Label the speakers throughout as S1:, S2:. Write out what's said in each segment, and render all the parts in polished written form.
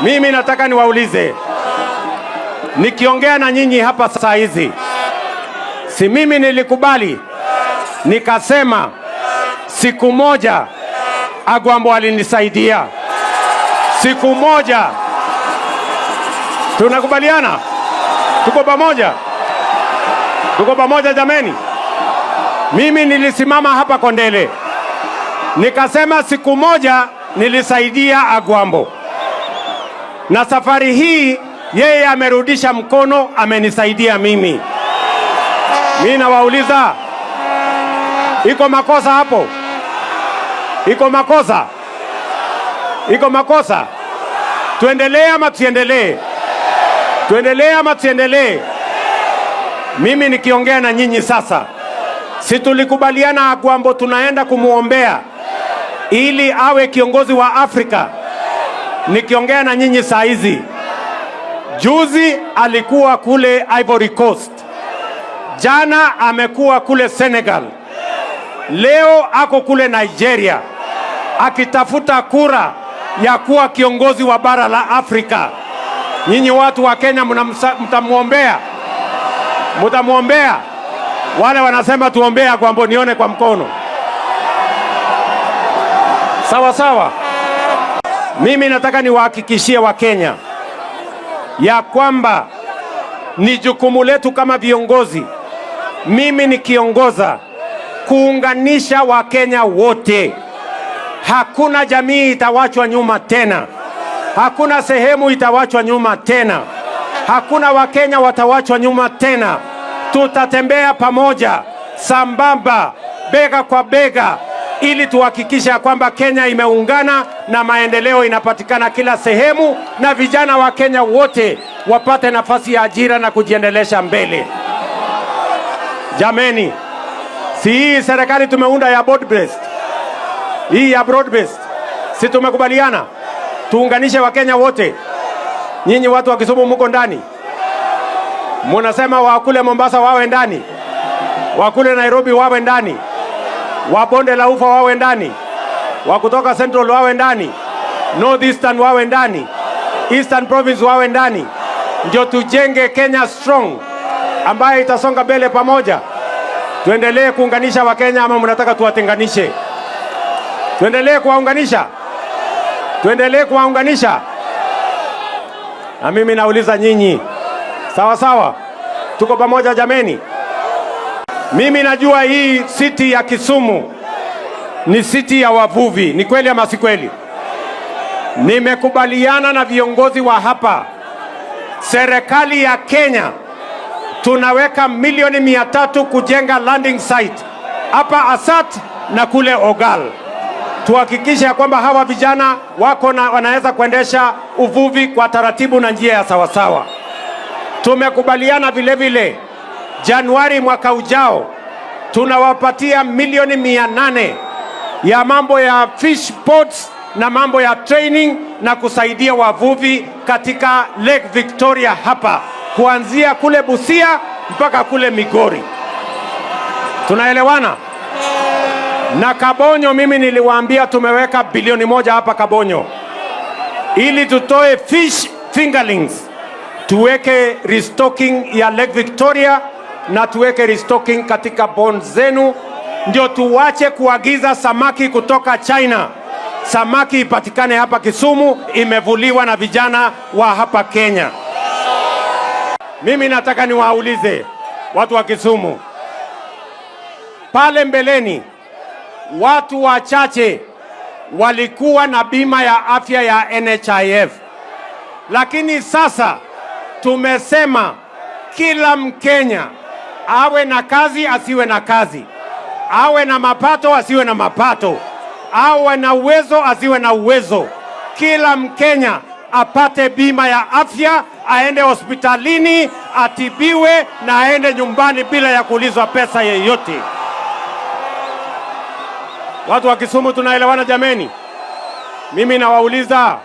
S1: Mimi nataka niwaulize, nikiongea na nyinyi hapa saa hizi, si mimi nilikubali nikasema siku moja Agwambo alinisaidia, siku moja. Tunakubaliana? Tuko pamoja? Tuko pamoja jameni? Mimi nilisimama hapa Kondele nikasema siku moja nilisaidia Agwambo, na safari hii yeye amerudisha mkono, amenisaidia mimi. Mimi nawauliza, iko makosa hapo? Iko makosa? Iko makosa? Tuendelee ama tusiendelee? Tuendelee ama tusiendelee? Mimi nikiongea na nyinyi sasa, si tulikubaliana Agwambo tunaenda kumwombea ili awe kiongozi wa Afrika? Nikiongea na nyinyi saa hizi, juzi alikuwa kule Ivory Coast, jana amekuwa kule Senegal, leo ako kule Nigeria akitafuta kura ya kuwa kiongozi wa bara la Afrika. Nyinyi watu wa Kenya mtamwombea, mtamwombea. Wale wanasema tuombee Agwambo, nione kwa mkono. Sawa sawa. Mimi nataka niwahakikishie Wakenya ya kwamba ni jukumu letu kama viongozi, mimi nikiongoza, kuunganisha Wakenya wote. Hakuna jamii itawachwa nyuma tena, hakuna sehemu itawachwa nyuma tena, hakuna Wakenya watawachwa nyuma tena. Tutatembea pamoja sambamba, bega kwa bega, ili tuhakikishe ya kwamba Kenya imeungana na maendeleo inapatikana kila sehemu, na vijana wa Kenya wote wapate nafasi ya ajira na kujiendelesha mbele. Jameni, si hii serikali tumeunda ya broad based, hii ya broad based, si tumekubaliana tuunganishe Wakenya wote? Nyinyi watu wa Kisumu muko ndani, munasema wakule Mombasa wawe ndani, wakule Nairobi wawe ndani, wa bonde la ufa wawe ndani, wa kutoka Central wawe ndani, North Eastern wawe ndani, Eastern Province wawe ndani, ndio tujenge Kenya strong ambayo itasonga mbele pamoja. Tuendelee kuunganisha Wakenya ama mnataka tuwatenganishe? Tuendelee kuwaunganisha, tuendelee kuwaunganisha. Na mimi nauliza nyinyi, sawa sawa, tuko pamoja jameni? Mimi najua hii city ya Kisumu ni city ya wavuvi, ni kweli ama si kweli? Nimekubaliana na viongozi wa hapa, serikali ya Kenya tunaweka milioni 300 kujenga landing site hapa Asat na kule Ogal, tuhakikishe ya kwamba hawa vijana wako na wanaweza kuendesha uvuvi kwa taratibu na njia ya sawasawa. Tumekubaliana vile vile Januari mwaka ujao tunawapatia milioni 800 ya mambo ya fish ports na mambo ya training na kusaidia wavuvi katika Lake Victoria hapa kuanzia kule Busia mpaka kule Migori. Tunaelewana? Na Kabonyo, mimi niliwaambia tumeweka bilioni 1 hapa Kabonyo ili tutoe fish fingerlings, tuweke restocking ya Lake Victoria na tuweke restocking katika ponds zenu, ndio tuwache kuagiza samaki kutoka China. Samaki ipatikane hapa Kisumu, imevuliwa na vijana wa hapa Kenya. Mimi nataka niwaulize watu wa Kisumu, pale mbeleni watu wachache walikuwa na bima ya afya ya NHIF, lakini sasa tumesema kila Mkenya awe na kazi asiwe na kazi, awe na mapato asiwe na mapato, awe na uwezo asiwe na uwezo, kila Mkenya apate bima ya afya, aende hospitalini atibiwe na aende nyumbani bila ya kuulizwa pesa yeyote. Watu wa Kisumu tunaelewana jameni? Mimi nawauliza,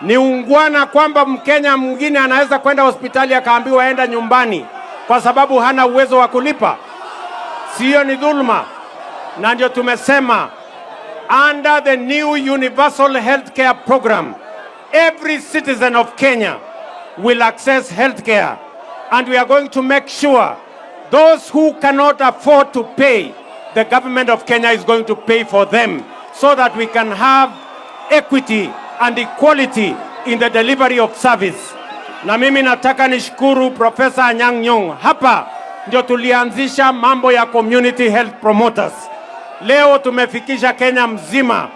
S1: ni ungwana kwamba Mkenya mwingine anaweza kwenda hospitali akaambiwa enda nyumbani kwa sababu hana uwezo wa kulipa? Sio ni dhulma? Na ndio tumesema under the new universal healthcare program, Every citizen of Kenya will access healthcare, and we are going to make sure those who cannot afford to pay, the government of Kenya is going to pay for them so that we can have equity and equality in the delivery of service. Na mimi nataka nishukuru Profesa Anyang' Nyong'o. Hapa ndio tulianzisha mambo ya community health promoters. Leo tumefikisha Kenya mzima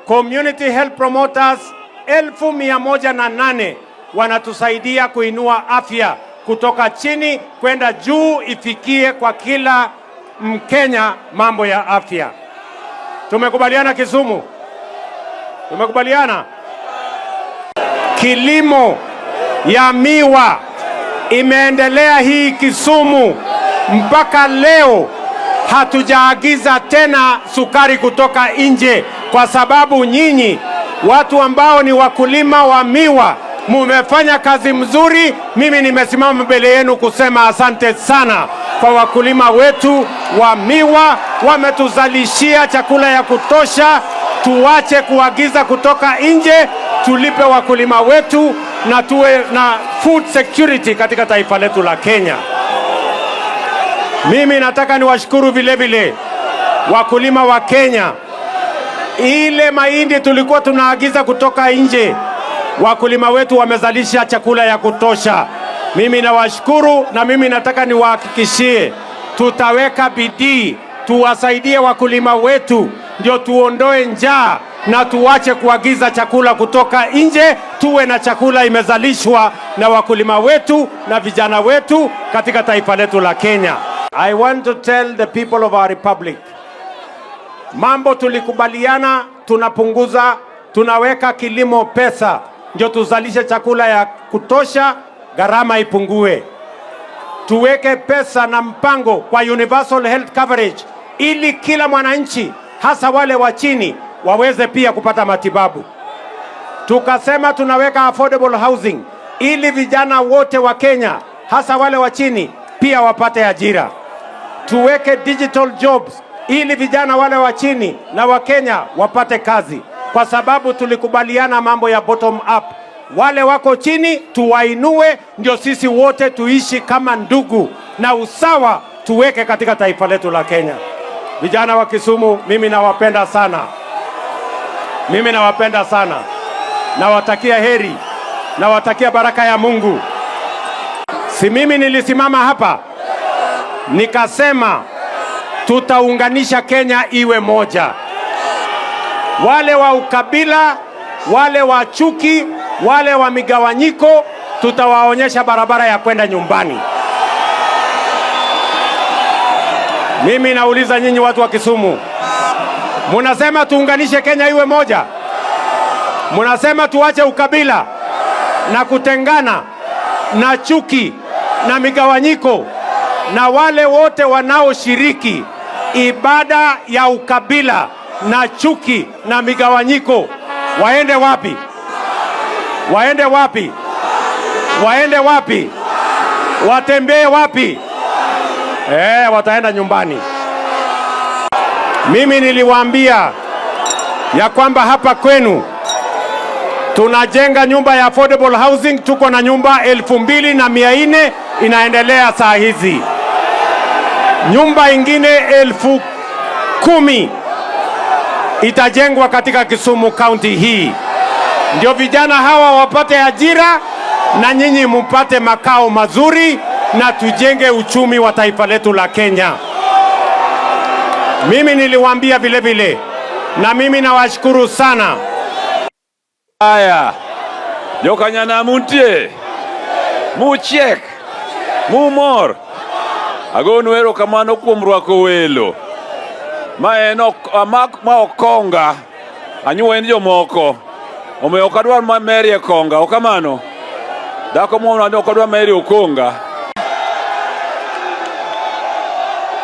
S1: community health promoters 108,000 wanatusaidia kuinua afya kutoka chini kwenda juu, ifikie kwa kila Mkenya mambo ya afya. Tumekubaliana Kisumu? Tumekubaliana? Kilimo ya miwa imeendelea hii Kisumu mpaka leo hatujaagiza tena sukari kutoka nje, kwa sababu nyinyi watu ambao ni wakulima wa miwa mumefanya kazi mzuri. Mimi nimesimama mbele yenu kusema asante sana kwa wakulima wetu wa miwa, wametuzalishia chakula ya kutosha. Tuache kuagiza kutoka nje, tulipe wakulima wetu na tuwe na food security katika taifa letu la Kenya. Mimi nataka niwashukuru vile vile wakulima wa Kenya. Ile mahindi tulikuwa tunaagiza kutoka nje, wakulima wetu wamezalisha chakula ya kutosha. Mimi nawashukuru, na mimi nataka niwahakikishie tutaweka bidii tuwasaidie wakulima wetu, ndio tuondoe njaa na tuache kuagiza chakula kutoka nje, tuwe na chakula imezalishwa na wakulima wetu na vijana wetu katika taifa letu la Kenya. I want to tell the people of our republic, mambo tulikubaliana, tunapunguza, tunaweka kilimo pesa ndio tuzalishe chakula ya kutosha, gharama ipungue. Tuweke pesa na mpango kwa universal health coverage ili kila mwananchi, hasa wale wa chini, waweze pia kupata matibabu. Tukasema tunaweka affordable housing ili vijana wote wa Kenya, hasa wale wa chini, pia wapate ajira. Tuweke digital jobs ili vijana wale wa chini na wa Kenya wapate kazi, kwa sababu tulikubaliana mambo ya bottom up. Wale wako chini tuwainue, ndio sisi wote tuishi kama ndugu na usawa tuweke katika taifa letu la Kenya. Vijana wa Kisumu, mimi nawapenda sana, mimi nawapenda sana, nawatakia heri, nawatakia baraka ya Mungu. Si mimi nilisimama hapa nikasema tutaunganisha Kenya iwe moja. Wale wa ukabila, wale wa chuki, wale wa migawanyiko, tutawaonyesha barabara ya kwenda nyumbani. Mimi nauliza nyinyi watu wa Kisumu, munasema tuunganishe Kenya iwe moja? Munasema tuache ukabila na kutengana na chuki na migawanyiko, na wale wote wanaoshiriki ibada ya ukabila na chuki na migawanyiko waende wapi? Waende wapi? Waende wapi? Watembee wapi? Wataenda nyumbani. Mimi niliwaambia ya kwamba hapa kwenu tunajenga nyumba ya affordable housing. Tuko na nyumba 2,400 inaendelea saa hizi, nyumba ingine 10,000 itajengwa katika Kisumu County hii, ndio vijana hawa wapate ajira na nyinyi mupate makao mazuri na tujenge uchumi wa taifa letu la Kenya. Mimi niliwaambia vile vile, na mimi nawashukuru sana.
S2: Aya, jokanyanam untie, muchiek, mumor. Agonu erokamano kuom rwako welo. Ma en ma okonga, anyuo en jomoko. Omiyo ok adwar ma Mary e konga, ok kamano? Dhako moro ni ok adwar Mary okonga.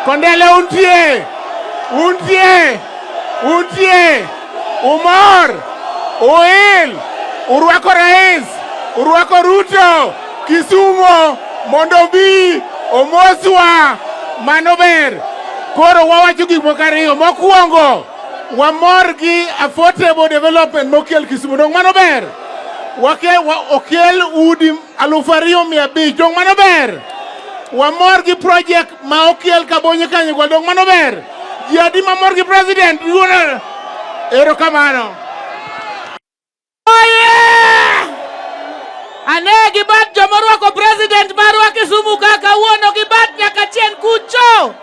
S3: Kondele untie, untie, untie, umor, uil, urwako rais, urwako Ruto, Kisumo, mondo obi, omoswa, mano ber. Koro wawacho gik moko ariyo. Mokwongo, wamor gi affordable development mokel Kisumu. Dong mano ber. Okel udi 2,500. Dong mano ber. Wamor gi project ma okel Kabonyo kanyo. Dong mano ber. Ji adi mamor gi president? Erokamano.
S4: Oye! Ane gi bat jomorwako president marwa Kisumu ka kawuono gi bat nyaka chien kucho.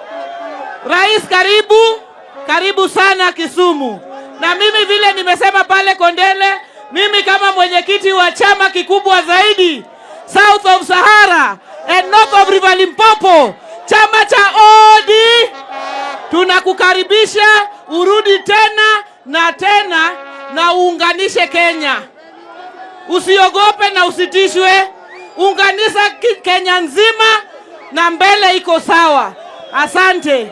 S4: Rais, karibu, karibu sana Kisumu. Na mimi vile nimesema pale Kondele, mimi kama mwenyekiti wa chama kikubwa zaidi South of Sahara and North of River Limpopo, chama cha OD, tunakukaribisha urudi tena na tena na uunganishe Kenya. Usiogope na usitishwe, unganisha Kenya nzima na mbele iko sawa. Asante.